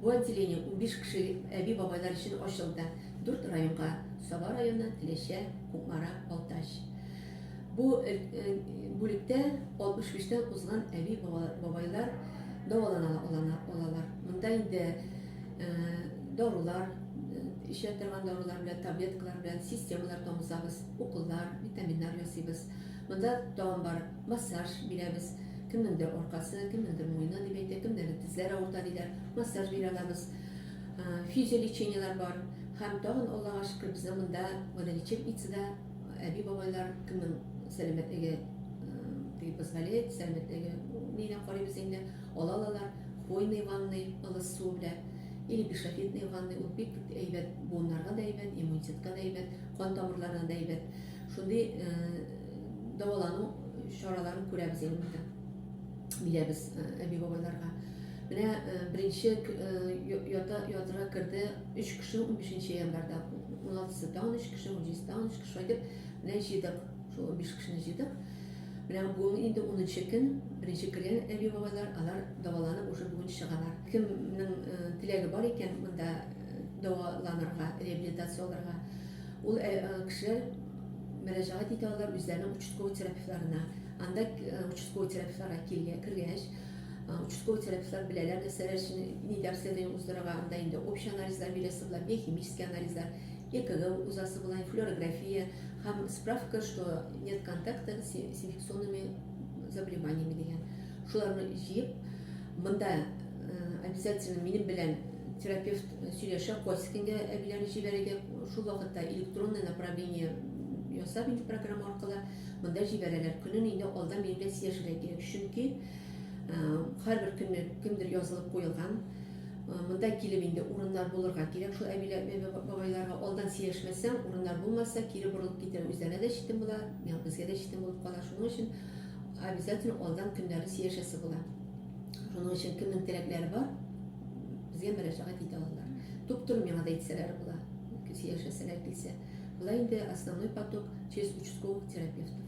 Бу отделение 15 кеше әби-бабайлар өчен ачылды. Дүрт районга, Саба районы, Теләчә, Кукмара, Балтач. Бу бүлектә 65 тән узган әби-бабайлар дәвалана алалар. Монда инде дарулар, эчә торган дарулар белән, таблеткалар белән системалар тамызабыз, уколлар, витаминнар ясыйбыз. Монда тагын бар массаж бирәбез. Кемнеңдер аркасы, кемнеңдер муены дип әйтә, кемнеңдер тезләре авырта диләр. Массаж бирә алабыз. Физиолечениеләр бар. Һәм тагын, Аллага шөкер, безнең монда водолечебницада әби-бабайлар, кемнең сәламәтлеге теге позволяет, сәламәтлеге нигә карыйбыз инде, ала алалар. Хвойные ванны, ылыс суы белән, или бишофитные ванны, ул бик әйбәт, буыннарга да әйбәт, иммунитетка да әйбәт, кан тамырларына да әйбәт. Шундый дәвалану чараларын күрәбез инде монда. Бирәбез әби-бабайларга. Менә беренче ята ятырга керде 3 кеше 15 январьда. 16-сы тагын 3 кеше, 17-се тагын 3 кеше шулай итеп менә җыйдык. Шул 15 кешене җыйдык. Менә бүген инде 10 көн, беренче кергән әби-бабайлар, алар дәваланып уже бүген чыгалар. Кемнең теләге бар икән монда дәваланырга, реабилитация алырга, Ул кешеләр мөрәҗәгать итә алалар үзләренең участковый терапевтларына. Анда участковый терапевтларга килгә кергәч, участковый терапевтлар беләләр нәрсәләр өчен нидә обследование уздырырга. Анда инде общий анализлар бирәсе була, биохимический анализлар, ЭКГ узасы була, флюорография һәм справка, что нет контакта с инфекционными заболеваниями дигән. Шуларны җыеп, монда обязательно минем белән терапевт сөйләшә, кайсы көнгә әбиләрне җибәрергә, шул вакытта электронное направление ясап инде программа аркылы монда җибәрәләр. Көнен инде алдан минем белән сөйләшергә кирәк, чөнки һәрбер көнне кемдер язылып куелган. Монда килеп инде урыннар булырга кирәк шул әбиләр, бабайларга алдан сөйләшмәсәң, урыннар булмаса, кире борылып китә, үзләренә дә читен була, безгә дә читен булып кала. Шуның өчен обязательно алдан көннәрне сөйләшәсе була. Шуның өчен кемнең теләкләре бар, безгә мөрәҗәгать итә алалар. Туп-туры миңа да әйтсәләр була, сөйләшәселәр килсә. Болай инде основной поток через участковых терапевтов.